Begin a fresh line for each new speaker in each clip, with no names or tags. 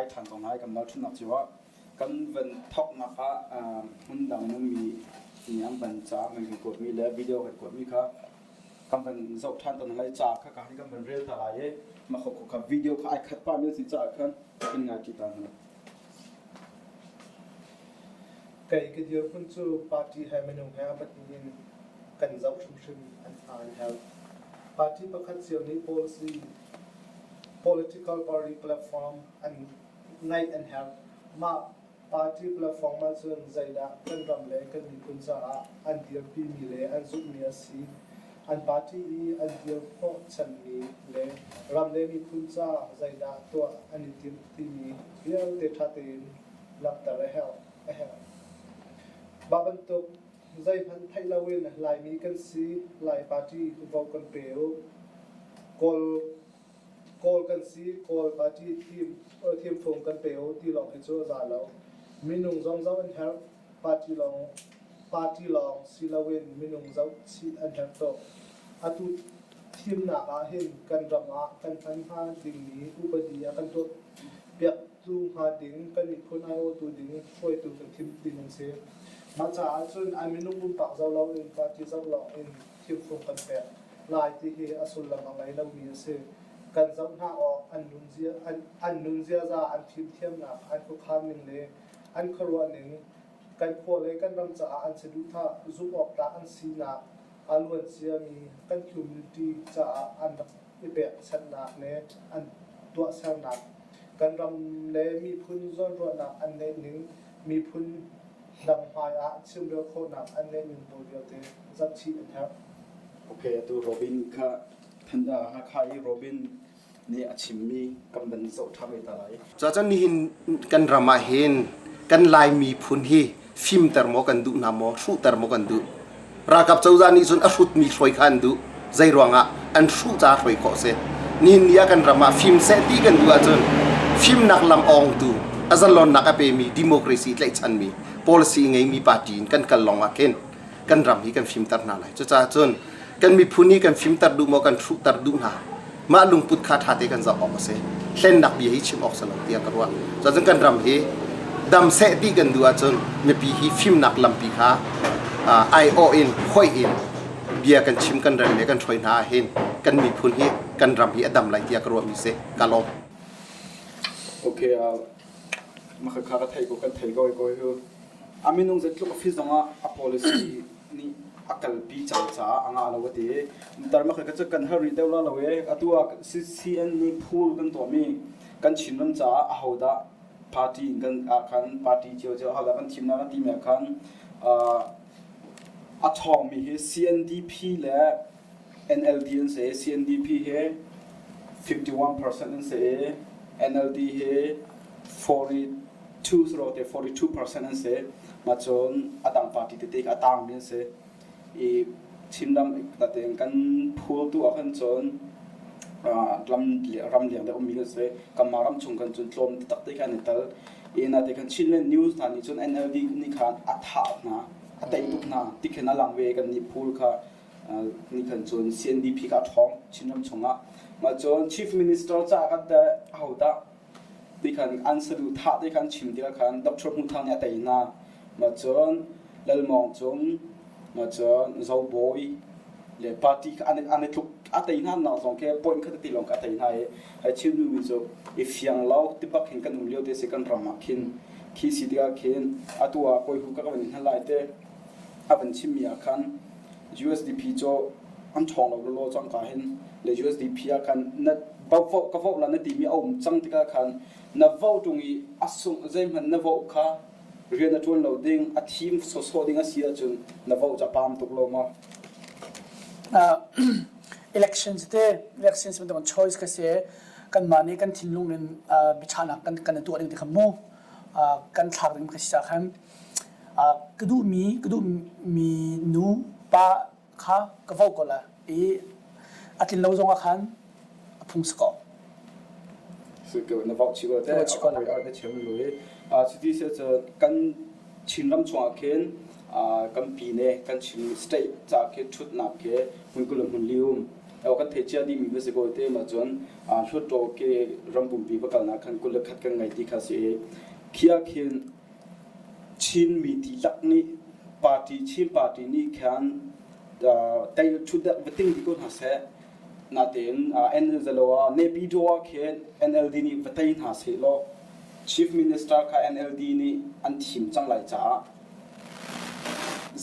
kai ṭhan ko hna i kan mal ṭhutnak cio ah kan van thawknak ah hmundang ummi nih an van ca an kan kuatmi le video kan kuatmi kha kan van zoh ṭhan tawn lai ca kha ka hin kan van rel ta lai i mah kho kha video kha ai khat pahmi a si caah khan kan ngai ṭi ta hna.
Kei ka dirhmun cu party he minung he a pahnih in kan zoh hrimhrim an an herh. Party pakhat cio nih policy, political party platform an ngeih an herh. Mah party platform ahcun zeidah kan ram le kan miphun caah an dirpimi le an zumhmi a si. An party i an dir hnawhchanmi le ram le miphun ca zeidah tuah an i timh timi vialte ṭha tein langhter a herh. A herh. Mah bantuk zeihmanh theih loin Laimi kan si, Lai party vote kan pe u. Kawl Kawl kan si, Kawl party thim thimfung kan pe u ti lawng hi cu a za lo. Minung zong zoh an herh, party lawng party lawng si loin minung zoh chih an herh tuk. Atu thimnak ah hin kan ram ah kan hman hnga dingmi upadi a kan tuah piaktu hnga ding kan miphun aiawhtu ding hruaitu kan thim ding an si. Mah caah cun an minung pumpak zoh loin party zoh lawng in thimfung kan pek lai ti hi a sullam a ngei lomi a si. Kan zoh hna awk an nunzia an, an nun ziaza an fimthiamnak an khuakhan ning le an khuaruah ning kan khua le kan ram caah an saduhthah zumh awk tlak an sinak a luan ciami kan community caah an rak i pekchanhnak le an tuahsernak kan ram le miphun zawnruahnak an ngeih ning miphun dang hmai ah chimrel khawhnak an ngeih ning pawl vialte zohchih an herh.
Okay, atu Robin kha Hakha i Robin nih a chimmi kan van zoh ṭhan ve ta lai.
Cuacun nihin kan ram ah hin kan Lai miphun hi fimter maw kan duh hna maw, hruhter maw kan duh. Ralkap cozah nih cun a hrutmi hruai kha an duh. Zei ruangah an hruh caah hruai khawh a si. Nihin ni ah kan ram ah fim seh ti kan duh ahcun fimnak lam awngtu, a zalonnak a pemi democracy tlaihchanmi policy ngeimi party in kan kal lawng ah khin kan ram hi kan fimter hna lai. Cucaah cun kan miphun hi kan fimter duh maw kan hruhter duh hna mah lungput kha ṭha te kan zoh awk a si. Hlennak bia hi chim awk si lo tiah ka ruah. Cucun kan ram hi dam seh ti kan duh ahcun mipi hi fimnak lampi kha aiawh in hoih in bia kan chim kan rel le kan hruai hna ahhin kan miphun hi kan ram hi a dam lai tiah ka ruahmi si. Ka lawm.
Okay, uh, maka kha ka thei ko kan thei ko ko hu. A minung zeitluk a fit zongah a policy nih a kalpi cang caah a ngah lo a ti. Tar maka ka cu kan har rih deuh la lo e. Atu ah CCN nih pool kan tuahmi kan Chinram caah ahodah party in kan ah khan party cio cio ahodah kan thim na timi ah khan a ṭhawngmi hi CNDP le NLD an si. CNDP hi 51% an si i NLD hi 42 te 42% an si. Mah cun a dang party tete a tangmi an si. I Chinram natein kan phul tu ah khan cun ram ram liang deuh ummi kan si. Kanmah ram chung kan cun tlawm taktak te khan an i tel. I nate khan Chinland News hna nih cun NLD nih khan a thah hna, a tei tuk hna. Ti khin a lang ve kan nih phul kha nih khan cun CNDP kha a ṭhawng Chinram chungah. Mah cun Chief Minister caah kan teh ahodah ti khan an saduhthah ti khan chim tikah khan Dr. Hmuh Thang nih a tei hna. Mah cun Lal Mawng Cung, mah cun Zo Bawi le party kha an an i tluk a tei hna nak zong khi point khat ti lawng kha a tei hna i hei chim duhmi cu i fiang lo ti bak hin kan um lio te si kan ram ah khin khi si tikah khin atu ah kawi hu ka ka van in hal lai te a van chimmi ah khan USDP cu an ṭhawng lo lawlaw cang ka hin le USDP ah khan na vote ka vote la na timi a um cang tikah khan na vote ṭung i a sung zeihmanh na vote kha rian a ṭuan lo ding a thim sawsawh ding a si ahcun na vote cu a paam tuk lo ma?
Elections te elections bantuk choice ka si kanmah nih kan thinlung in biachahnak kan kan tuah ding ti kha mu kan thlak ding ka si cah khan Ka duhmi ka duhmi nu pa kha ka vote ko lai i a tlin lo zongah khan a phung si ko.
Na vote chih ko te.
Vote chih ko
lai. Na chim lu i cuti si cu kan Chinram chungah khin kan pine kan Chin state ca khi ṭhutnak khi hmun 24 um. Kan theih cia dihmi va si ko te ma cun Hluttaw ke ram pumpi va kalnak khan 21 kan ngei ti kha si i khi ah khin Chinmi dihlak nih party Chin party nih khan tei ṭhutdek va ting dih ko hna seh. Natein NLD ah Naypyidaw ah khin NLD nih va tei hna seh law Chief Minister kha NLD nih an thim cang lai caah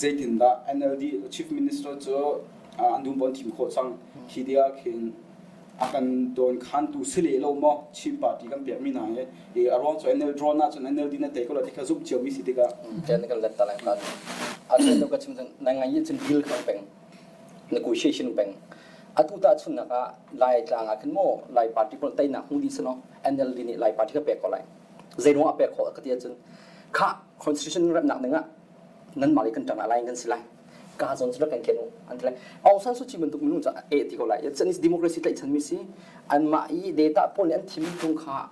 zeitindah NLD Chief Minister cu an dum an thim khawh cang. Khi ti ah khin a kan dawnkhantu si leh lo maw Chin party kan pekmi hna hi i a ruang cu NL drone ahcun NLD na tei ko la ti kha zumh ciomi si tikah
Ken kan let ta lai khan a cun ka chim na ngai yin cun deal khang peng negotiation peng atu ta chunnak ah Lai tlang ah khin maw Lai party pawl teinak hmu dih sino NLD nih Lai party ka pek ko lai zeiruang a pek khawh ka ti ahcun kha constitution remnak ding ah nanmah le kan ṭang ah lai kan si lai ka zawn cu rak kan ken u an ti lai Aung San Suu Kyi bantuk minung cu e ti ko lai chan is democracy tlaihchan mi si anmah i data pawl nih an thim tung kha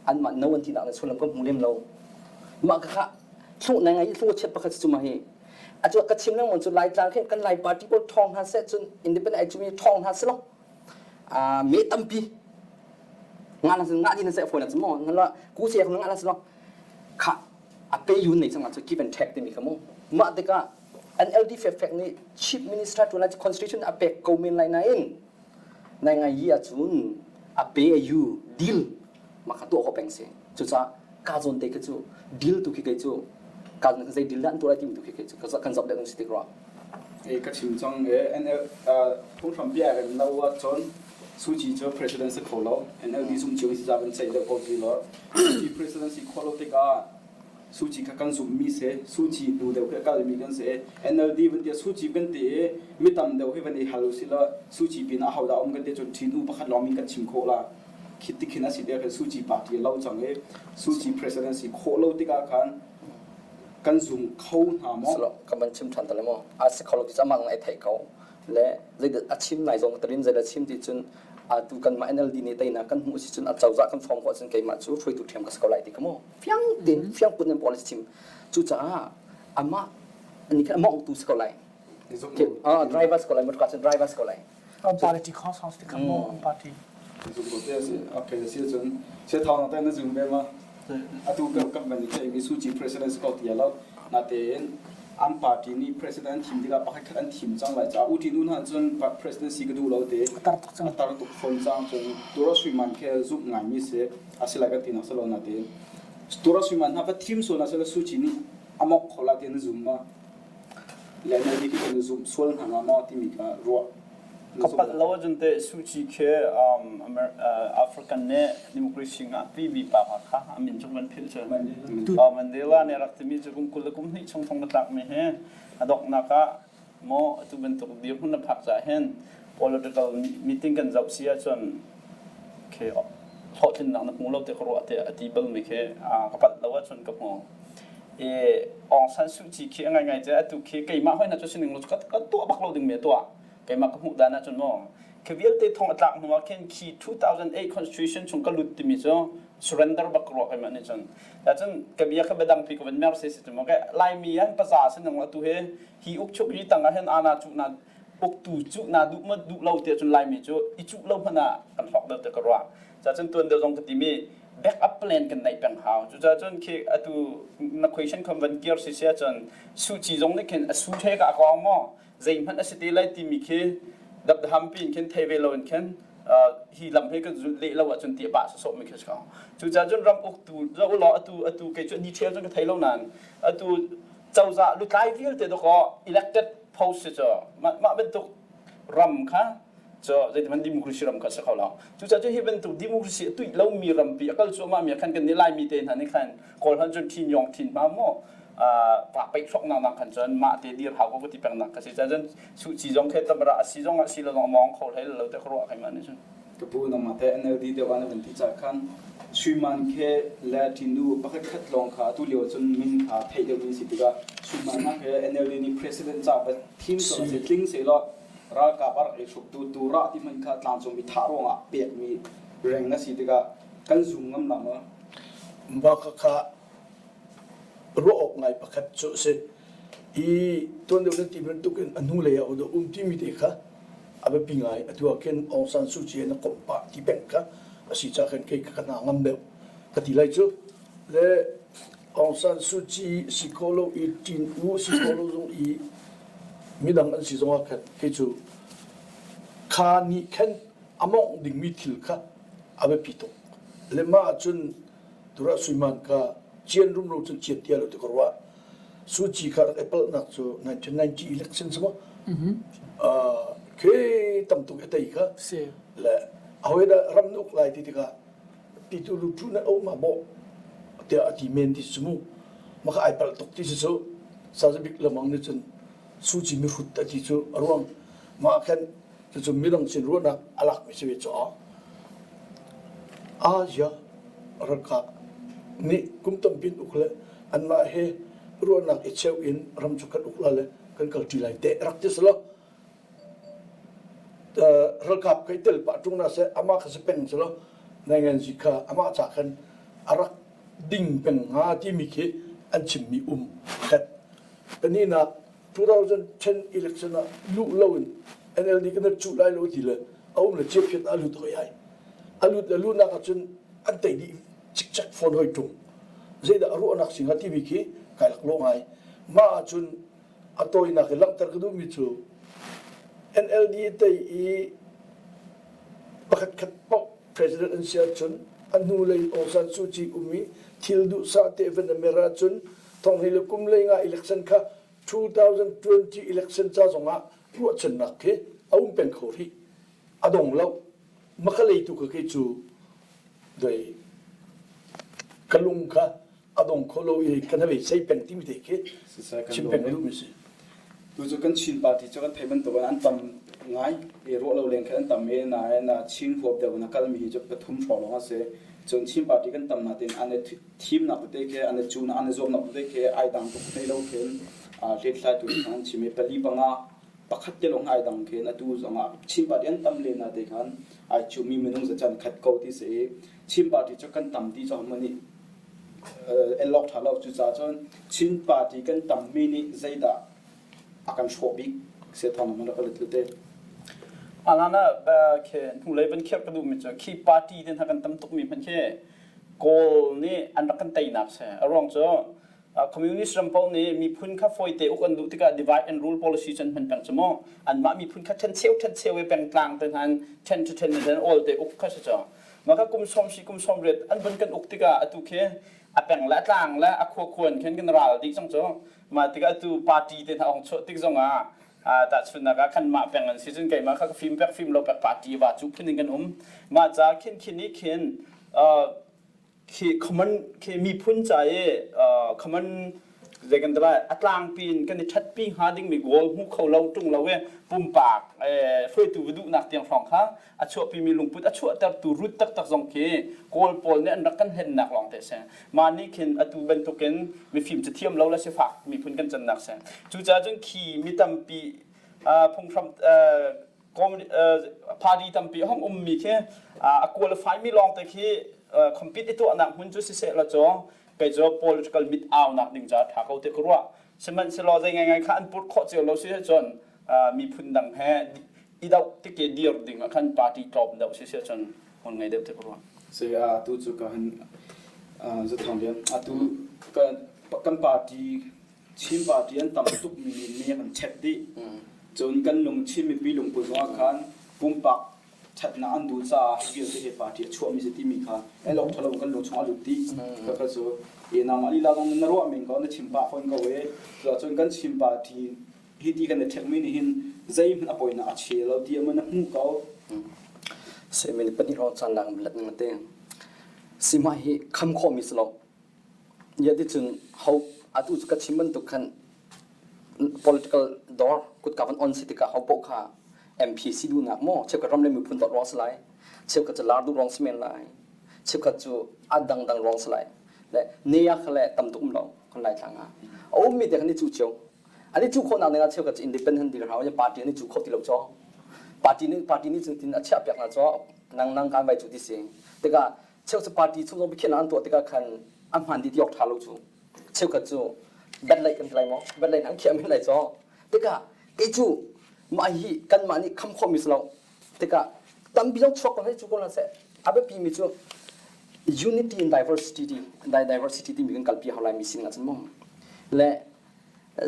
anmah no an tinak le sullam ka hmu lem lo mah kha thlu nai ngai thlu chiat pakhat cu ma hi a cu ka chim lengmang cu lai tlang khin kan lai party pawl ṭhawng hna seh cun independent ai cumi ṭhawng hna selaw me tampi nga na nga din seh fawi na cu mo na ku se nga na selaw kha a pe yun nei changah cu give and take timi kha mu mah tikah NLD fekfek nih chief minister tuan lai constitution a pek ko men lai nain nai ngai yi ahcun a pe a yu deal mah kha tuah khawh peng si cucaah ka zawn te khi cu deal tu khi kei cu ka zei deal dah an tuah lai timi tu khi kei cu kan zoh deuh si tik rua
e ka chim cang e NL phunghram bia rem lo ahcun Suu Kyi cu president si kho lo NLD zum cio si za van ceih deuh ko ti lo Suu Kyi president si khawh lo tikah Suu Kyi kha kan zumhmi si Suu Kyi hnu deuh khi a kalmi kan si NLD van ti Suu Kyi kan ti i mi tam deuh hi van i hal usih law Suu Kyi pin ah ahodah um kan ti cun ṭhin u pakhat lawng min kan chim khawh la khi ti khin a si te khan Suu Kyi party a lo cang i Suu Kyi president si khawh lo tikah khan kan zum kho hna maw?
Kan van chim ṭhan ta le maw? A si kho lo ti cu amah ngai theih ko. Le zeidah a chim nai zong tarin zeidah chim ti cun atu kanmah NLD nih teinak kan hmuh si cun a cozah kan form khawh cun keimah cu hruaitu ṭhiam ka si ko lai ti ka maw fiang tein fiang put in policy chim cucaah amah nih khan amah uktu si ko lai driver si ko lai motor cun driver si ko lai
party khong song ti kha maw party
zum ko te si okay si cun se thawng na te na zum ve ma atu kan kan van i ceihmi Suu Kyi president si ko ti lo natein an party nih president an thim tikah pakhat khat an thim cang lai caah U Tin Un han cun president si ka duh lo te
a tar tuk cang
a tar tuk fawn cang cun Tura Suiman khe zumh ngaimi si a si lai kan ti nak si lo natein Tura Suiman hna va thim sual na sila Suu Kyi nih a mok kho la ti na zum ma le na nih khi kan zumh sual hna hnga maw timi kha ruah
Ka palh lo ahcun teh Suu Kyi khi African nih democracy ngahpi mi pa kha a min cu van philh cu. Mandela nih a rak timi cu kum 20 le kum hnih chung thong ka tlakmi hi a donghnak ah maw atu bantuk dirhmun na phak caah hin political meeting kan zoh si ahcun khi hlawhtlinnak na hmu lo ti ka ruah tiah a ti balmi khi ka palh lo ahcun ka hmu. I Aung San Suu Kyi khi a ngaingai cu atu khi keimah hoi na cu sining lo cu ka tuah bak lo dingmi a tuah. Keimah ka hmuh dan ahcun maw khi vialte thong a tlak hnu ah khin khi 2008 constitution chung ka lut timi cu surrender bak ka ruah keimah nih cun. Cun ka bia kha biadang pi ka van mer se si cu maw Laimi an paza sinung atu hi hi ukchuk hi tang ah hin ana cu na uktu cu na duh ma duh lo tiah cun Laimi cu i cuh lo hmanh ah kan hlawk deuh tiah ka ruah. Cun tuan deuh zong ka timi backup plan kan neih peng hau. Cucaah cun khi atu na question kham van kir si sia cun Suu Kyi zong nih khin a su the ka kong maw zeihmanh a si te lai timi khi dapdaham pi in khin thei ve lo in khin hi lam hi kan zulh leh lo ahcun ti a pah sawsawh mi khi si ko. Cucaah cun ram uktu zoh law atu atu kei cu ni ṭhial cun ka thei lo nain atu cozah lutlai vialte dawkaw elected post si cu mah bantuk ram kha cu zeiti democracy ram kha si kho lo. Cucaah cu hi bantuk democracy a tuih lomi rampi a kal cuahmah mi ah khan kan nih Laimi te hna nih khan Kawl han cun thin yong thin hma maw pa peih hrok nak nak khan cun mah te dir hau ko ka ti peng nak ka si cun Suu Kyi zong khe tamra a si zong ah si lo zong a mawng kho hlei lo te ka ruah kai ma nih cun
Ka pu nangmah te NLD deuh ah na van ti ca khan Suiman khe le Tinu pakhat khat lawng kha atu lio cun min kha theih deuh mi si tikah Suiman hna khe NLD nih president ca va thim sual se tling se law ralkap a rak i hruk tu tu rah ti hmanh kha tlangcung mi thah ruangah pek mi reng na si tikah kan zum ngam la maw?
Mah khakha ruah awk ngai pakhat cu a si. I tuan deuh nan ti bantukin a hnulei ah um timi te kha. A biapi ngai. Atu ah khin Aung San Suu Kyi na komh pah ti peng kha a si ca khin kei ka hna ngam deuh ka ti lai cu. Le Aung San Suu Kyi si kho lo i Tin U si kho lo zong i midang an si zong ah khan kei cu kha nih khan a mawngh dingmi thil kha a biapi tuk. Le mah ahcun Tura Suiman kha cian rumro cun cian tia lo ti ka ruah. Suu Kyi kha rak i palhnak cu 1990 election si maw? Khi tam tuk i tei kha. Le hawi dah ram na uk lai ti tikah pitu lutu na um ah bawh tiah a ti men ti si mu. Maka ai palh tuk ti si cu. Sazabik lamang nih cun Suu Kyi mihrut a ti cu a ruang. Mah khan cucu midang sin ruahnak a lakmi si ve caah Asia ralkap nih kum tampi uk le anmah he ruahnak i cheu in ram cu kan uk la le kan kalṭi lai te rak ti selaw ralkap kai tel pah ṭung na seh amah kha si peng selaw nainganzi kha amah ca khan a rak ding peng hnga timi khi an chimmi um khat pahnihnak 2010 election ah luh loin NLD kan cuh lai lo ti le a um le ciaphiat a lut hoi ai. A lut le luhnak ahcun an tei dih cikcek fawn hoi ṭung. Zeidah a ruahnak si hnga timi khi kai laklawh ngai. Mah ahcun a tawinak i langhter ka duhmi cu NLD tei i pakhat khat paoh president an si ahcun a hnulei Aung San Suu Kyi um i thil duhsah te van a mer ahcun thonghni le kum lei nga election kha 2020 election ca zongah ruahchannak khi a um peng kho rih. A dong lo. Makhalei tu kha kei cu doi ka lung kha a dong kho lo i ka hnabei sei peng timi te khi chim peng ka duhmi si.
Tu cu kan Chin party cu kan theih bantuk in an tam ngai i ruah lo leng khin an tam i nain Chin huap deuh in a kalmi hi cu pathum hrawng lawng a si. Cun Chin party kan tam natin an i thimnak tete khi an i cunak an i zuamnak tete khi ai dang tuk hlei lo khin hlethlaitu nih khan an chim i pali panga pakhat te lawng ai dang khin atu zongah Chin party an tam len na te khan ai cuhmi minung zacan khat ko ti si i Chin party cu kan tam ti cu hohmanh nih el awk ṭha lo cucaah cun Chin party kan tammi nih zeidah a kan hrawh bik sia thawng man rak lut te.
Alana khi hnulei van khirh ka duhmi cu khi party te hna kan tam tukmi hmanh khi Kawl nih an rak kan teinak si. A ruang cu communist ram paoh nih miphun kha fawite uk an duh tikah divide and rule policy cu an hman peng cu mu. Anmah miphun kha ṭhencheu ṭhencheu i pengtlang te hna in ṭhen ṭhen in awl te uk kha si cu. Mah kha kum sawm si kum sawm riat an vun kan uk tikah atu khi a peng le a tlang le a khua khuan khin kan ral dih cang cu. Mah tikah atu party te hna ong chuah tik zongah tahchunhnak ah khan mah peng an si cun keimah kha ka fim pek fim lo pek party va cu phun in kan um. Mah ca khin khin nih khin khi common khi miphun ca i common zei kan ti lai a tlangpi in kan i ṭhatpi hnga dingmi goal hmu kho lo ṭung lo i pumpak hruaitu va duhnak tiang hrawng kha a chuahpimi lungput a chuahtertu root taktak zong khi Kawl pawl nih an rak kan hlennak lawng te a si. Mah nih khin atu bantukin mifim cathiam lo le sifak miphun kan cannak si. Cucaah cun khi mi tampi phunghram party tampi a hung ummi khi a qualify mi lawng te khi compete i tuahnak hmun cu siseh law cu kei cu political mit aunak ding ca ṭha ko ti ka ruah. Sihmanhsehlaw zei ngaingai kha an put khawh cio lo si cun miphun dang he i doh tik i dir ding ah khan party tlawm deuh si si cun hmun ngei deuh ti ka ruah.
Si atu cu ka han zathang lian atu kan party Chin party an tam tuk mi nih mi kan check dih. Cun kan lung Chin mipi lungput zongah khan pumpak ṭhatnak an duh caah hi vialte hi party a chuahmi si timi kha el awk ṭhalo kan lung chungah a lut dih. Kha cu i nangmah lila zong na ruah men ko na chim pah fawn ko i cuahcun kan Chin party hi ti kan i ṭhekmi nih hin zeihmanh a poinak a chia lo ti na hmuh ko.
Semini pahnih hrawng caan lang let ning te. Sima hi kham khawhmi si lo. Ya ti cun ho atu cu ka chim bantuk khan political door kutka van on si tikah ho paoh kha MP si duhnak maw cheukhat ram le miphun dawt ruang si lai cheukhat cu lar duh ruang si men lai cheukhat cu a dangdang ruang si lai le ne ah kha le tam tuk um lo kan lai tlang ah a ummi te khan i cu cio an i cu khawhnak ding ah cheukhat cu independent dir hau party an i cu kho ti lo caw party nih party nih cun tin a chiah piak hna caw nang nang kan vai cu ti si tikah cheu cu party chung zong biakhiahnak an tuah tikah khan a hmaan dih ti awk ṭha lo cu cheukhat cu bat lei kan ti lai maw bat lei an khiah men lai caw tikah kei cu. Mah hi kanmah nih kham khawhmi si lo. Tikah tampi zong chuak ko hlah cu ko hlah seh. A biapimi cu unity in diversity ti diversity timi kan kalpi hau lai mi sining ahcun mu. Le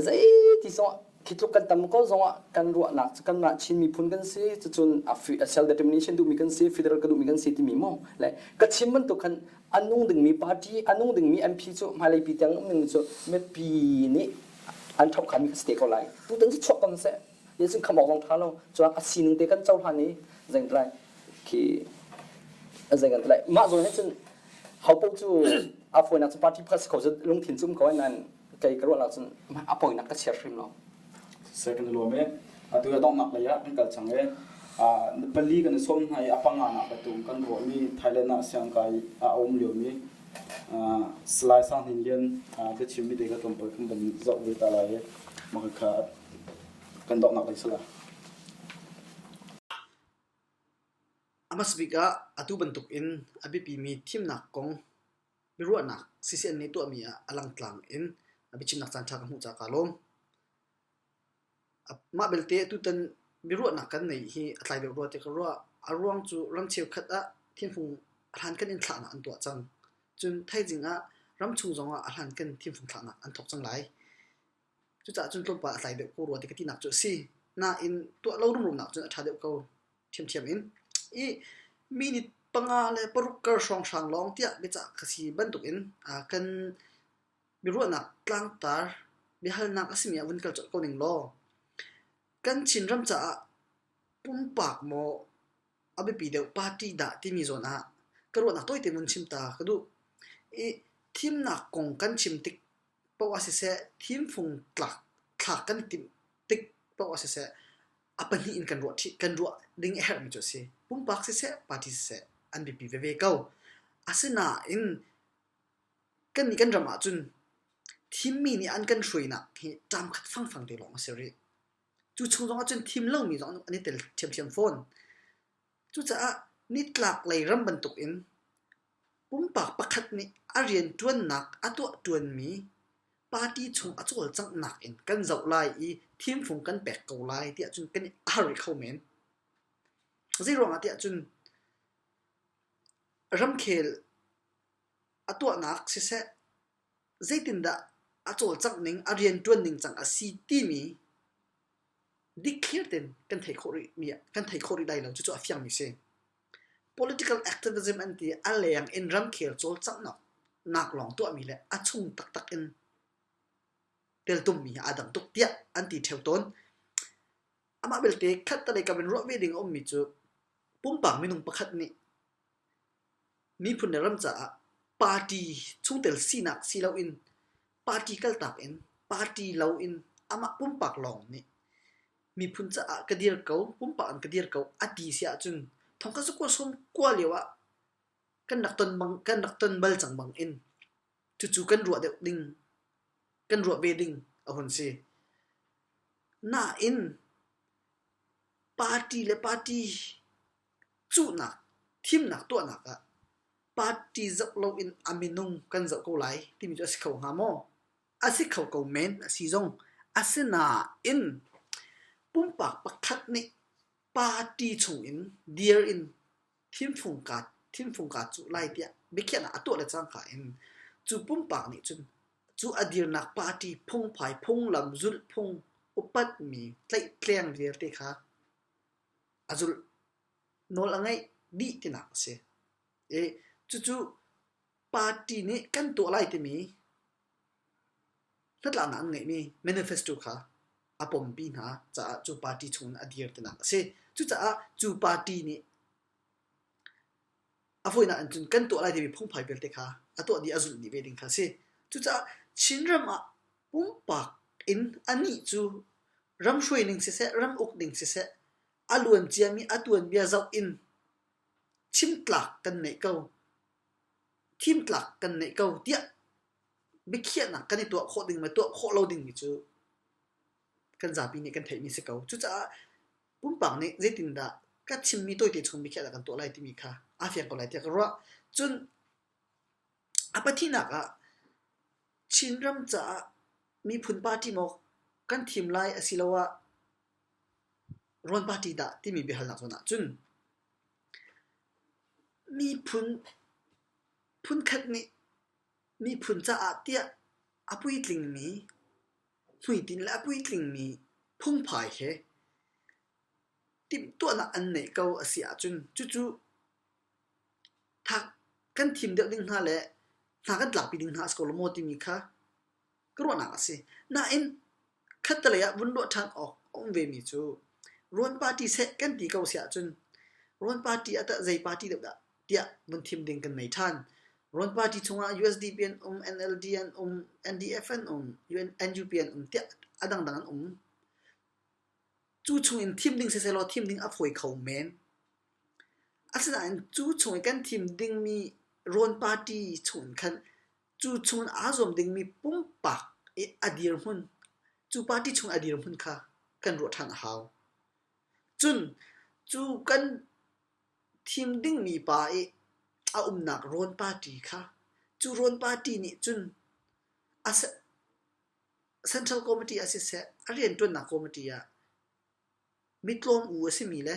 zeiti zong khi tluk kan tam ko zongah kan ruahnak cu kanmah Chin miphun kan si cucun a self determination duhmi kan si federal ka duhmi kan si timi mu le ka chim bantuk khan a nung dingmi party a nung dingmi MP cu hmailei pi tiang um dingmi cu mipi nih an ṭhokhanmi kha si te ko lai tutan cu chuak ko seh cun kham awk zong ṭha lo cuak a sining te kan cohlan i zeng lai khi zei kan lai mah zawn he cun ho paoh cu a fawinak cu party pakhat si kho cu lungthin cu um ko ai nain kei ka ruahnak cun a poinak ka chiar hrim lo
Second lawm e atu a donghnak lei ah kan kal cang e pali kan i sawm hna i a panga nak bantuk kan ruahmi Thailand ah siangkai a um liomi Salai Sang Hnin Lian biachimmi te kha tlawmpal kan van zoh ve ta lai i mah kha kan donghnak lei sala.
A hmasa bik ah atu bantuk in a biapimi thimnak kong biaruahnak CCN nih tuahmi ah a langtlang in a biachimnak caanṭha ka hmuh caah kaa lawm. Mah belte tutan biaruahnak kan neih hi a tlai deuh rua tiah ka ruah. A ruang cu ram cheukhat ah thimfung a hlankan in thlahnak an tuah cang. Cun thaizing ah ramchung zongah a hlankan thimfung thlahnak an thawk cang lai. Cucaah cun tlawmpal a tlai deuh ko rua ti ka tinak cu a si. Nain tuah lo rumrumnak cun a ṭha deuh ko ṭhiamṭhiam in. I minute panga le paruk kar hrawnghrang lawng tiah biacah ka si bantukin kan biaruahnak tlangtar biahalnak a simi ah vun kal colh ko ning law kan Chinram caah pumpak maw a biapi deuh party dah timi zawn ah ka ruahnak tawite vun chim ta ka duh. I thimnak kong kan chim tik paoh ah siseh, thimfung tlak thlak kan i timh tik paoh ah siseh, a pahnih in kan ruah ṭhi, kan ruah ding a herhmi cu a si. Pumpak siseh, party siseh, an biapi veve ko. Asinain kannih kan ram ahcun thimmi nih an kan hruainak hi ṭam khat fangfang te lawng a si rih. Cu chung zong ahcun thim lomi zong an i tel ṭhiamṭhiam fawn. Cucaah nitlaklei ram bantukin pumpak pakhat nih a rianṭuannak a tuahṭuanmi party chung a cawlcanghnak in kan zoh lai i thimfung kan pek ko lai tiah cun kan i har rih kho men. Zeiruangah tiah cun ramkhel a tuahnak siseh, zeitindah a cawlcangh ning, a rianṭuan ning cang a si timi dikthlir tein kan thei khawh rih mi kan thei khawh rih lai lo cucu a fiangmi si. Political activism an ti a leng in ramkhel cawlcanghnak nak lawng tuahmi le a chung taktak in teltummi hi aa dang tuk tiah an ti ṭheo tawn. Amah belte khattelei kam in ruah ve ding a ummi cu pumpak minung pakhat nih miphun le ram caah party chungtel sinak si loin party kaltak in party loin amah pumpak lawng nih miphun caah ka dir ko, pumpak in ka dir ko a ti si ahcun thongkhat zakua sawm kua lio ah kan rak ton bang kan rak ton bal cang bang in cucu kan ruah deuh ding kan ruah ve ding a hun si. Nain party le party cuhnak thimnak tuahnak ah party zoh loin a minung kan zoh ko lai timi cu a si kho hnga maw? A si kho ko men a si zong. Asinain pumpak pakhat nih party chungin dir in thimfung kaa thimfung kaa cuh lai tiah biakhiahnak a tuah le cangka in cu pumpak nih cun cu a dirnak party phungphai phunglam zulhphung upatmi tlaihtleng vialte kha a zulh nawl a ngeih dih tinak a si. I cucu party nih kan tuah lai timi hnatlaknak an ngeihmi manifesto kha a pompi hna caah cu party chungin a dir tinak a si. Cucaah cu party nih a fawinak in cun kan tuah lai timi phungphai vialte kha a tuah dih a zulh dih ve ding kha a si. Cucaah Chinram ah pumpak in anih cu ram hruai ning siseh, ram uk ning siseh, a luan ciami a tuanbia zoh in chimtlak kan neih ko, thimtlak kan neih ko tiah biakhiahnak kan i tuah khawh ding le tuah khawh lo dingmi cu kan zapi nih kan theihmi si ko. Cucaah pumpak nih zeitindah ka chimmi tawite chung biakhiahnak kan tuah lai timi kha aa fiang ko lai tiah ka ruah. Cun a pathihnak ah Chinram caah miphun party maw kan thim lai asiloah. Rawn party dah timi biahalnak zawn ahcun miphun phunkhat nih miphun caah tiah a puitlingmi hmuitinh le a puitlingmi phungphai he timhtuahnak an neih ko a si ahcun cucu kan thim deuh ding hna le hna kan tlakpi ding hna a si ko lo maw timi kha ka ruahnak a si. Nain khattelei ah vun ruah ṭhan awk a um vemi cu Rawn party seh kan ti ko si ahcun Rawn party ah tah zei party deuh dah tiah vun thim ding kan nei ṭhan. Rawn party chungah USDP an um, NLD an um, NDF an um, NUP an um tiah a dangdang an um. Cu chungin thim ding sisehlaw thim ding a fawi kho men. Asinain cu chung i kan thim dingmi Rawn party chungin khan cu chungin aa zuam dingmi pumpak i a dirhmun, cu party chung a dirhmun kha kan ruah ṭhan a hau. Cun cu kan thim dingmi pa i a umnak Rawn party kha cu Rawn party nih cun a Central Committee ah siseh, a rianṭuannak committee ah mitlawm u a simi le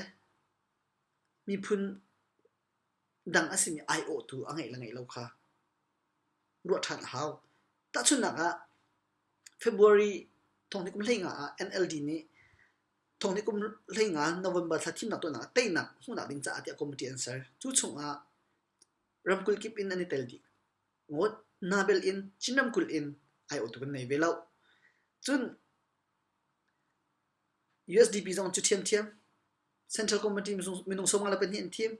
miphun dang a simi aiawhtu a ngeih le ngeih lo kha ruah ṭhan a hau. Tahchunhnak ah, February thonghni kum 15 ah NLD nih thonghni kum 15 November thla thimnak tuahnak ah teinak hmuhnak ding caah tiah committee an ser. Cu chungah ramkulh kip in an i tel dih. Ngawt Nabel in Chin ramkulh in aiawhtu kan nei ve lo. Cun USDP zong cu ṭhiamṭhiam. Central Committee minung 52 an thim.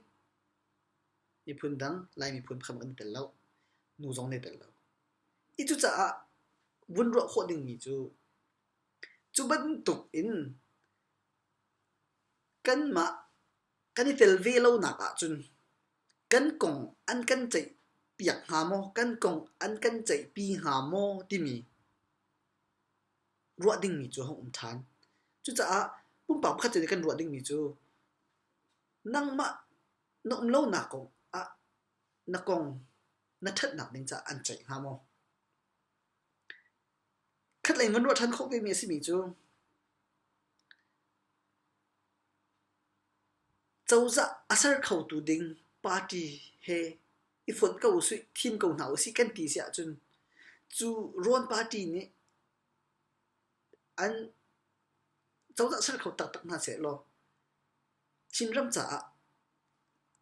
Miphun dang Lai miphun pakhat kan i tel lo. Nu zong nan i tel lo. I cucaah vun ruah khawh dingmi cu cu bantuk in kanmah kan i tel ve lonak ahcun kan kong an kan ceihpiak hnga maw, kan kong an kan ceihpi hnga maw timi ruah dingmi cu a hung um ṭhan. Cucaah pumpak pakhat cio nih kan ruah dingmi cu nangmah na um lonak kong ah na kong na ṭhatnak ding caah an ceih hnga maw? Khatlei in van ruah ṭhan khawh vemi a simi cu cozah a ser khotu ding party he i fonh ko usih, thim ko hna usih kan ti si ahcun cu rawn party nih an cozah ser kho taktak hna sehlaw Chinram caah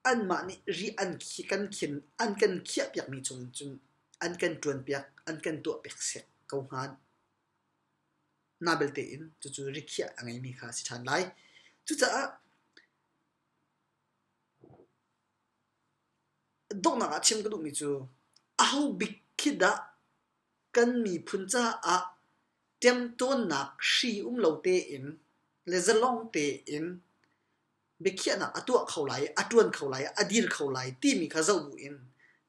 anmah nih ri an kan khin an kan khiahpiakmi chungin cun an kan ṭuanpiak, an kan tuahpiak sek ko hnga. Na belte in cucu rikhiah a ngeimi kha a si ṭhan lai. Cucaah donghnak ah chim ka duhmi cu aho bik khi dah kan miphun caah ṭemṭawnnak hri um lo tein le zalong tein biakhiahnak a tuah kho lai i a ṭuan kho lai i a dir kho lai timi kha zoh buin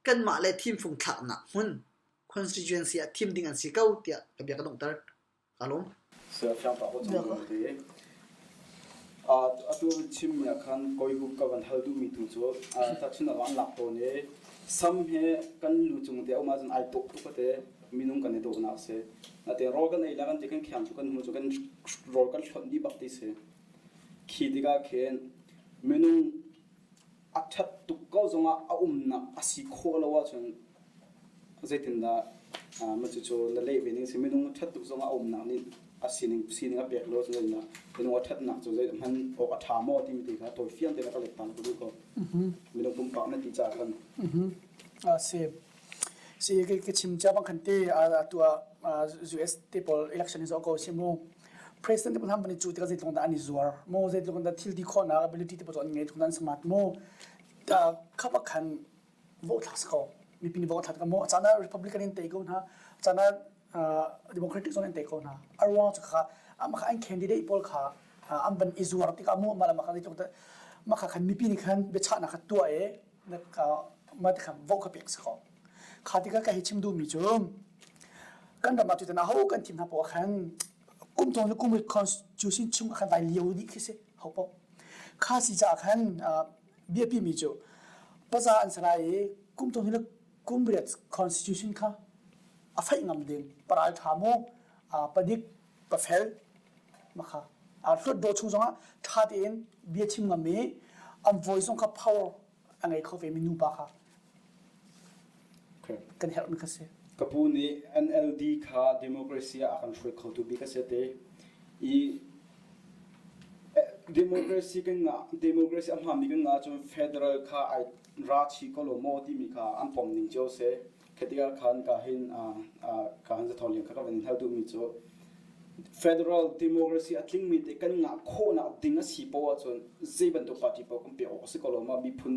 kanmah le thimfung thlaknak hmun constituency ah thim ding an si ko tiah ka bia ka donghter. Ka lawm.
Atu chimmi ah khan kawi hup ka van hal duhmi tu cu tahchun ah an lak tawn i sam he kan lu cung te a um ahcun ai dawh tuk te minung kan i dawhnak si. Natein rawl kan ei la kan ti kan khiang cu kan hmu cu kan rawl kan hlonh dih bak ti si. Khi tikah khin minung a ṭhat tuk ko zongah a umnak a si khawh lo ahcun zeitindah mah cucu na leh ve ning si minung a ṭhat tuk zongah a umnak nih a sining sining a pek lo ahcun zeitindah minung a ṭhatnak cu zei hman awk a ṭha maw timi te kha tawi fiang tein a ka let ta ka duh ko minung pumpak na ti caah khan
A si. Si ka chim cia bang khan te atu ah US te pawl election hi zoh ko si mu. President te pawl han cu tikah zeitluk dah an i zuar mu zeitluk dah thil ti khawhnak ability te pawl cu an ngei tluk dah an smart mu kha bak khan vote thlak si ko mipi nih vote thlak ka mu a caan ah Republican in tei ko hna a caan ah Democratic zong in tei ko hna a ruang cu kha amah kha an candidate pawl kha an van i zuar tikah mu mah le mah kha zeitluk dah mah kha khan mipi nih khan biachahnak kha tuah i mah ti khan vote kha pek si ko. Kha tikah ka hei chim duhmi cu kan ram ah cutin aho kan thim hna poah khan kum thong le kum constitution chung ah khan vai lio dih khi si ho paoh. Kha si caah khan biapi mi cu paza an si lai i kum thong le kum riat constitution kha a faih ngam ding paral ṭha mu padik pafel makha. Hluatdaw chung zongah ṭha tein bia chim ngam i an voice zong kha power a ngei kho ve mi nupa kha kan herhmi kha si.
Ka pu nih NLD kha democracy ah a kan hruai khotu bik a si te i democracy kan ngah democracy a hmaanmi kan ngah ahcun federal kha ai ra chi ko lo maw timi kha an pom ning cio si. Khi tikah khan ka hin ka hin zathawng lian kha ka van in hal duhmi cu federal democracy a tlingmi te kan ngah khawhnak ding a si poah ahcun zei bantuk party paoh kan pek awk a si ko lo ma miphun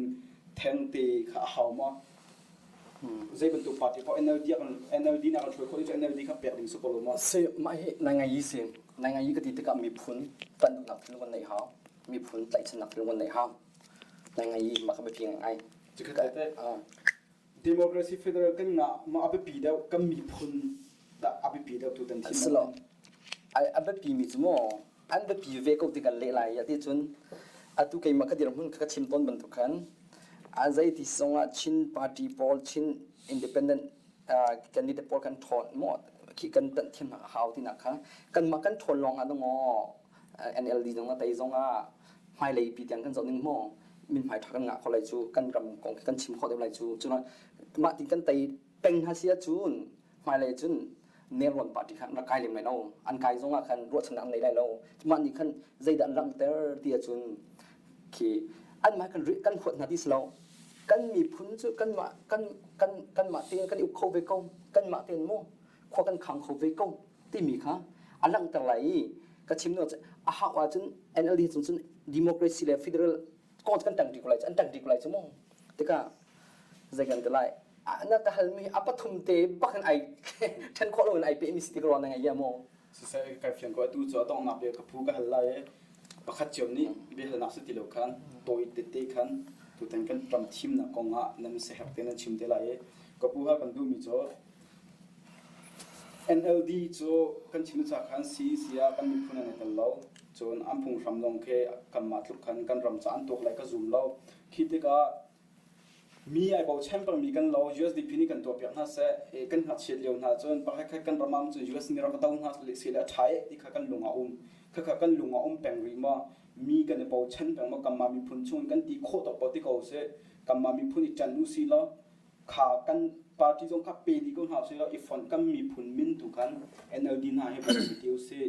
theng te kha a hau ma zei bantuk party paoh NLD kan NLD na kan hruai khawh cu NLD kha pek ding si ko lo ma
si mah hi nai ngai yi si nai ngai yi ka ti tikah miphun tan duhnak thil kan neih hau miphun tlaihchannak thil kan neih hau nai ngai yi mah ka biapi ngai
ngai Democracy federal kan ngah ma a biapi deuh kan miphun dah a biapi deuh tu kan thim
Silo a biapi mi cu maw an biapi ve ko ti kan leh lai ti cun atu keimah ka dirhmun ka chim tawn bantuk khan a zei ti zongah Chin party pawl Chin independent candidate pawl kan ṭhawn maw khi kan tanh thiam a hau tinak kha kanmah kan ṭhawn lawng ah maw NLD zong a tei zong ah hmailei pi tiang kan zoh ning maw mithmai ṭha kan ngah kho lai cu kan ram kong kan chim khawh deuh lai cu cun mah tin kan tei peng hna si ahcun hmailei cun nelrawn party kha an rak kai lem lai lo an kai zong ah khan ruahchannak an nei lai lo mah nih khan zeidah an langhter ti ahcun khi anmah kan kan huat hna ti si lo kan miphun cu kanmah kan kan kanmah tein kan i uk kho ve ko kanmah tein mu khua kan khang kho ve ko timi kha a langhter lai i ka chim nu a hau ahcun NLD cung cun democracy le federal kong kan tang ko lai an tang ko lai cu mu tikah zei kan ti lai na ka halmi a pathum te bak in ai then khawh lo in ai pe mi si ti ko na ngai ya mu
siseh kai fiang ko atu cu a donghnak bia ka phu ka hal lai i pakhat cio nih biahalnak si ti lo khan tawi tete khan tutan kan ram thimnak kong ah nan seherh te nan chim te lai i ka pu ha kan duhmi cu NLD cu kan chim ca khan CEC ah kan miphun an i tel lo. Cun an phunghram zong khi kanmah tluk khan kan ram ca an tuak lai ka zum lo. Khi tikah mi ai bochan pengmi kan lo USDP nih kan tuahpiak hna seh kan ngakchiat lio hna cun pakhat khat kan ram ah cun US nih rak do hna seh le a ṭha eh ti kha kan lung ah um. Khakha kan lung ah um peng rih maw? Mi kan i bochan peng maw? Kanmah miphun chung in kan ti khawh tawk paoh ti ko usih. Kanmah miphun i ṭanh usih law kha kan party zong kha pe dih ko hna usih law i fonh kan miphun min tu khan NLD hna hi va ti usih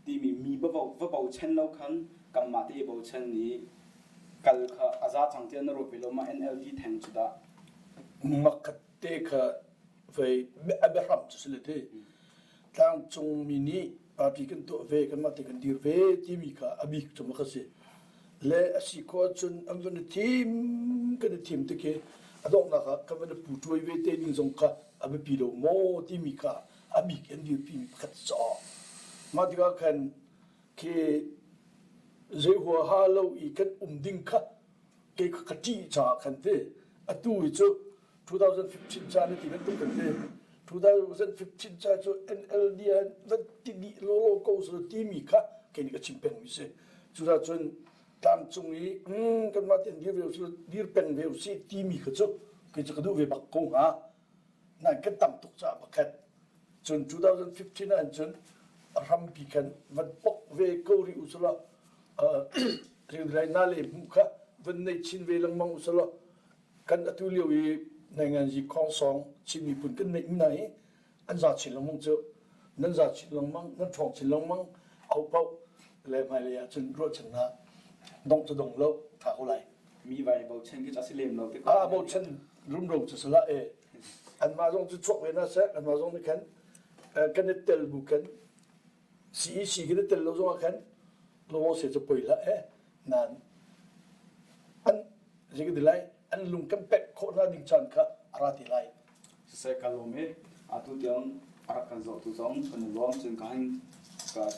timi mi va va bochan lo khan kanmah te i bochan i kal kha a za cang tiah na ruat ve lo ma NLD theng cu dah
Makhat te kha vei a biahram cu si le te tlangcung mi nih party kan tuah ve kanmah te kan dir ve timi kha a bik cu ma kha si le a si khawh ahcun an van i thim kan i thim tik hi a donghnak ah kan van i pu tuai ve te ding zong kha a biapi lo maw timi kha a bik an dirpi mi pakhat si mah tikah khan khi zei huaha lo i kan um ding kha kei kha ka ṭih caah khan ti atu hi cu 2015 ca na ti bantuk kan ti 2015 ca cu NLD an van ti dih lawlaw ko selaw timi kha kei nih ka chim pengmi si cucaah cun tlangcung i mm, kanmah tein dir ve usih dir peng ve usih timi kha cu kei cu ka duh ve bak ko hnga nain kan tam tuk caah pakhat cun 2015 ah cun a hrampi khan van pok ve ko rih usulaw uh, na le hmuh kha van nei chin ve lengmang usulaw kan atu lio i nainganzi khongsong Chin miphun kan neih hna hi an za chin lengmang cu nan za chin lengmang nan ṭhawng chin lengmang au paoh le hmailei ah cun ruahchannak dongh cu dong lo ṭha ko lai
mi vai bochan khi a si lem lo te
ko a bochan rumro cu sala e anmah zong cu chuak ve na seh anmah zong nih khan kan i tel bu khan CEC kan i tel lo zong ah khan law se cu poi hlah e nan an zei kan ti lai an lung kan pek khawh hna ding caan kha a ra te lai
siseh ka lawm i atu tiang a rak kan zohtu zong kan i lawm cun ka hin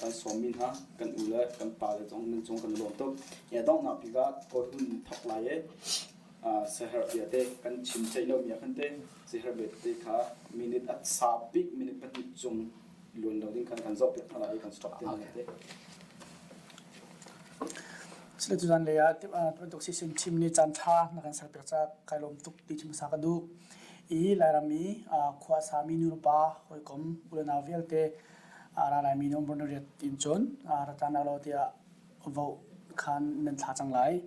kan sawmmi hna kan u le kan pa le zong nan cung kan i lawm tuk i donghnak bik ah kawl hun thawk lai i seher bia te kan chim ceih lomi ah khan te seher bia te kha minute a sa bik minute pahnih cung luan lo ding khan kan zoh piak hna lai i kan stop te hna te
Sile tuzan lei ah bantuk sisin thim nih caan ṭha na kan serpiak caah kai lawm tuk ti cu hmasa ka duh. I Lairam i khua sami nu le pa hawikom u le nau vialte. Ra laimi November ni riat in cun ra tlan lo tiah vote khan nan thla cang lai.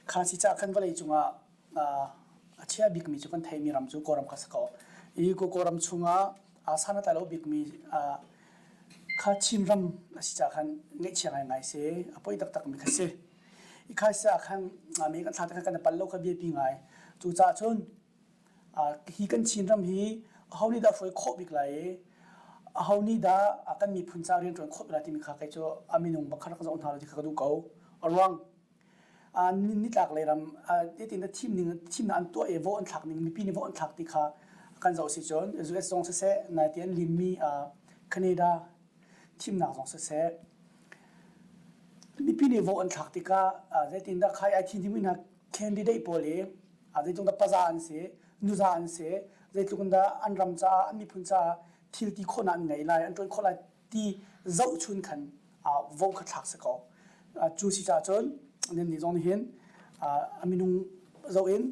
Kha si caah khan vawlei cungah a chia bikmi cu kan theihmi ram cu Kawlram kha si ko. I Kawlram chungah san a tlai lo bikmi kha Chinram a si caah khan ngaihchia ngaingai si, a poi taktakmi kha si. I kha si ah khan mi kan thla te khan kan i pal lo kha biapi ngai. Cucaah cun hi kan Chinram hi aho nih dah hruai khawh bik lai i aho nih dah kan miphun ca rianṭuan khawh bik lai timi kha kei cu a minung bakhat rak zoh hna lo ti kha ka duh ko. A ruang nitlak lei ram hitin thimning thimnak an tuah i vote an thlak ning mipi nih vote an thlak ti kha kan zoh si cun US zong siseh naite an limmi Canada thimnak zong siseh mipi nih vote an thlak tikah zeitindah khai ai thim dingmi hna candidate pawl hi zeitluk dah paza an si nuza an si zeitluk in dah an ram caah an miphun caah thil ti khawhnak an ngei lai an ṭuan khawh lai ti zohchun khan vote kha thlak si ko. Cu si caah cun nan nih zong nih hin a minung zoh in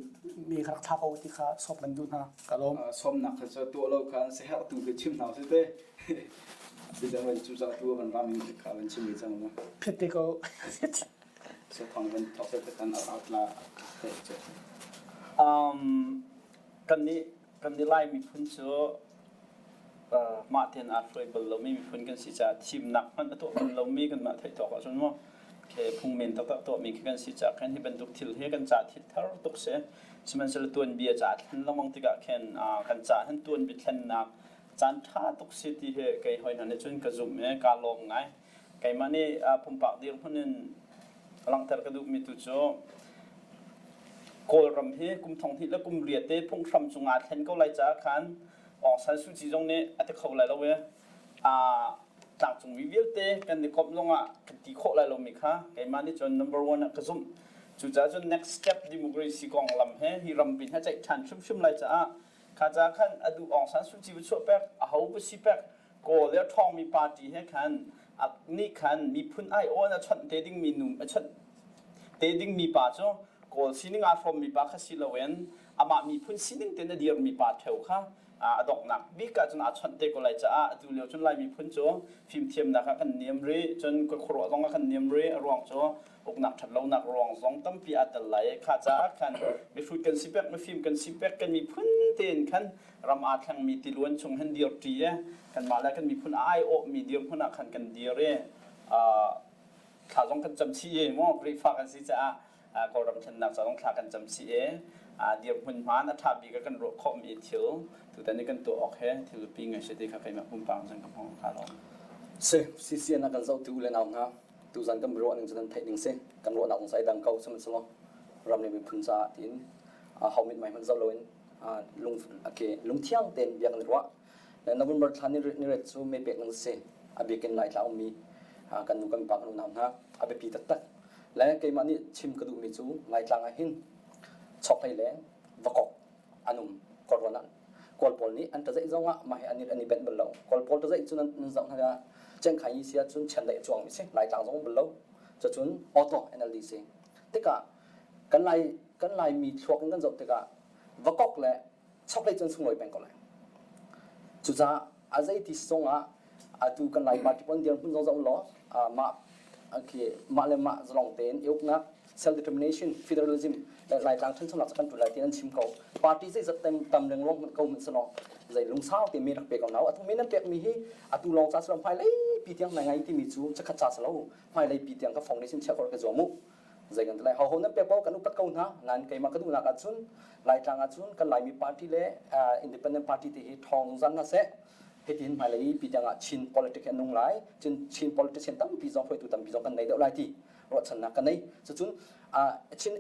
mi kha rak thla ko ti kha sawm kan duh hna. Ka lawm.
Sawmnak kha cu tuah lo khan siaherh tu khi chim hna usih te. Biadang van cu cah tu van ram in kha van chim ve cang mu.
Phet te ko.
So thong van thok te kan a tla te cu.
Um kan nih Kan i Lai miphun cu mah tein aa hruai bal lomi miphun kan si caah thimnak hmanh a tuah bal lomi kanmah theih tawk ahcun maw khi phungmen taktak tuahmi khi kan si caah khin hi bantuk thil hi kan ca thil thar tuk si. Sihmanhsehlaw tuanbia ca thlen lengmang tikah khin kan ca hin tuanbia thlennak caan ṭha tuk si ti hi kei hoi hna nih cun ka zumh i kaa lawm ngai. Keimah nih pumpak dirhmun in langhter ka duhmi tu cu Kawlram hi kum thong hnih le kum riat te phunghram cung aa thlen ko lai caah khan Aung San Suu Kyi zong nih a ti kho lai lo i tlangcungmi vialte kan i komh zongah kan ti khawh lai lomi kha keimah nih cun number one ah ka zumh. Cucaah cun next step democracy konglam he hi rampi hi a ceih ṭhan hrimhrim lai caah kha caah khan a duh Aung San Suu Kyi va chuah pek, aho va si pek, Kawl le a ṭhawngmi party he khan nih khan miphun aiawh in a chawnh te dingmi nu a chawnh te dingmi pa cu Kawl sining aa hrawmmi pa kha si loin amah miphun sining tein a dirmi pa ṭheo kha a donghnak bik ah cun aa chawnh te ko lai caah atu lio cun Lai miphun cu fimthiamnak ah kan niam rih cun khuaruah zong ah kan niam rih a ruang cu uknak ṭhatlonak ruang zong tampi aa tel lai i kha caah khan mihrut kan si pek mifim kan si pek kan miphun tein khan ram aa thlengmi tiluan chung hin dirṭi i kanmah le kan miphun a aiawhmi dirhmun ah khan kan dir i thla zong kan cam chih i maw Khrihfa kan si caah Kawlram thlennak ca zong thla kan cam chih i dirhmun hmaan a ṭha bik ah kan ruah khawhmi thil tutan i kan tuah awk he thil biapi ngai si ti kha keimah pumpak cun ka hmuh kha lo.
Si CCN ah kan zohtu u le nau hna tuzan kan biaruah ning cu nan theih ning si kan ruahnak zong sai dang ko sihmanhsehlaw ram le miphun caah tiin ho mithmai hmanh zoh loin lung okay, lungthiang tein bia kan i ruah. November thla ni riat cu mei pek nan si. A bikin Laitlang ummi kan nu kan pa kan unau hna a biapi taktak. Le keimah nih chim ka duhmi cu Laitlang ah hin chokhlei le vakok an um Kawlrawn ah Kawl pawl nih an tazaih zong ah mah hi an i benh bal lo. Kawl pawl tazaih cu nan zoh hna ah Cengkhai yi si ahcun chiandeih a cuangmi si. Laitlang zong um bal lo. Cucun auto NLD si. Tikah kan Lai kan Laimi thluak in kan zoh tikah vakok le chokhlei cu an sunglawi peng ko lai. Cucaah a zeiti zongah atu kan Lai party pawl dirhmun zong zoh law mah okay, mah le mah zalong tein i uknak self determination federalism le Laitlang ṭhanchonak cu kan ṭul lai ti an chim ko. Party zeizat tam tam lengluang hmanh ko hmanh selaw zei lungsau te mi rak pe ko na atu mi nan pek mi hi atu lawng ca silo hmailei pi tiang nai ngai timi cu chakhat ca silo hmailei pi tiang ka foundation chia ko ka zuam mu zei kan ti lai ho nan pek paoh kan upat ko hna nain keimah ka duhnak ahcun Laitlang ahcun kan Laimi party le independent party te hi ṭhawng zungzal hna seh hitin hmailei pi tiang ah Chin politics hi a nung lai cun Chin politician tampi zong hruaitu tampi zong kan nei deuh lai ti ruahchannak ka nei cucun Chin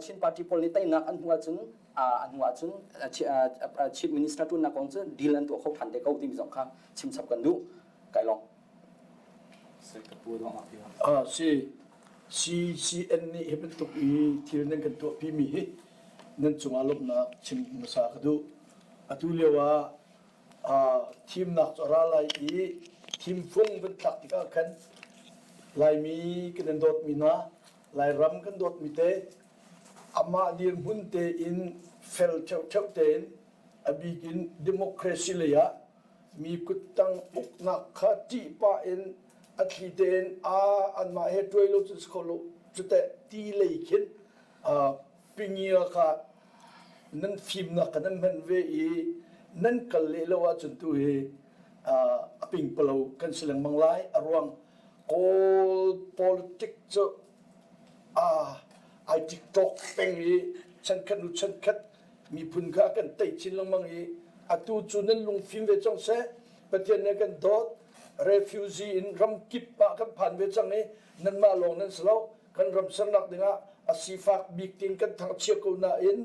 Chin party pawl nih teinak an hmuh ahcun an hmuh ahcun chief minister ṭuannak kong cu deal an tuah kho ṭhan te ko timi zong kha chimchap kan duh kai lawng
Si CCN nih hi bantuk i thil nan kan tuahpimi hi nan cungah lawmhnak chim hmasa ka duh. Atu lio ah thimnak cu a ra lai i thimfung van thlak tikah khan Laimi kan in dawtmi hna, Lairam kan dawtmi te, amah dirhmun tein fel ṭheuhṭheuh tein a bik in democracy lei ah. Mi kuttang uknak kha ṭih pah in a thli tein a anmah he ṭuai lo cun si kho lo cuteh ti lei khin pingia kha nan fimnak kha nan hman ve i nan kal leh lo ahcun tu hi a pingpalo kan si lengmang lai. A ruang Kawl politic cu ai tiktok peng i chankhat nu chankhat miphun kha kan tei chin lengmang i atu cu nan lungfim ve cang seh. Pathian nih kan dawt. Refugee in ram kip ah kan phan ve cang i nanmah lawng nan si lo. Kan ram sernak dingah a sifak bik tiin kan thangchia ko nain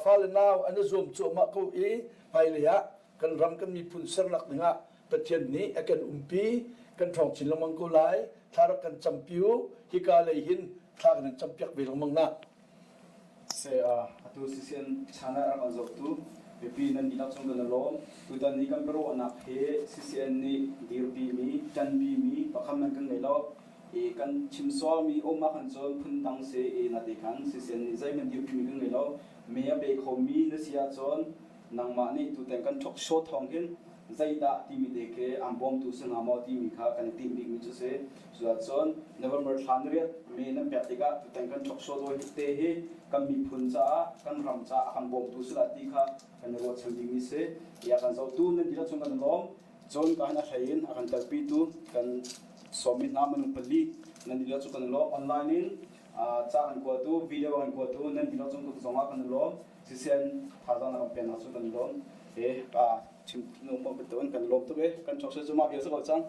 fale nau an i zuam cuahmah ko i hmailei ah kan ram kan miphun sernak dingah Pathian nih a kan umpi kan ṭhawng chin lengmang ko lai. Thla rak kan campi u. Hika lei hin thla kan in campiak ve lengmang na.
Se atu CCN channel a rak kan zohtu mipi nan dihlak cung kan i lawm. Tutan ni kan biaruahnak hi CCN nih dirpimi, ṭanpimi pakhat man kan ngei lo. I kan chim sualmi um ahkhan cun phundang si i nate khan CCN nih zeihmanh dirpimi kan ngei lo. Me a pe khomi na si ahcun nangmah nih tutan kan talk show thawng hin zeidah timi te khi aan bawmtu si hnga maw timi kha kan i tinh bikmi cu si. Cuacun November thla ni riat me nan pek tikah tutan kan talk show hi te hi kan miphun caah kan ram caah a kan bawmtu si lai ti kha kan i ruahchan bikmi si. Ia kan zohtu nan dihlak cung kan i lawm. Cun ka hin a hlei in a kan telpitu kan sawmmi hna minung pali nan dihlak cu kan i lawm. Online in ca kan kuatu, video kan kuatu nan dihlak cung zongah kan i lawm. Siseh thazaang na kan peknak cu kan i lawm. E chim kan lawm tuk e kan chok se cu mah vial si ko cang.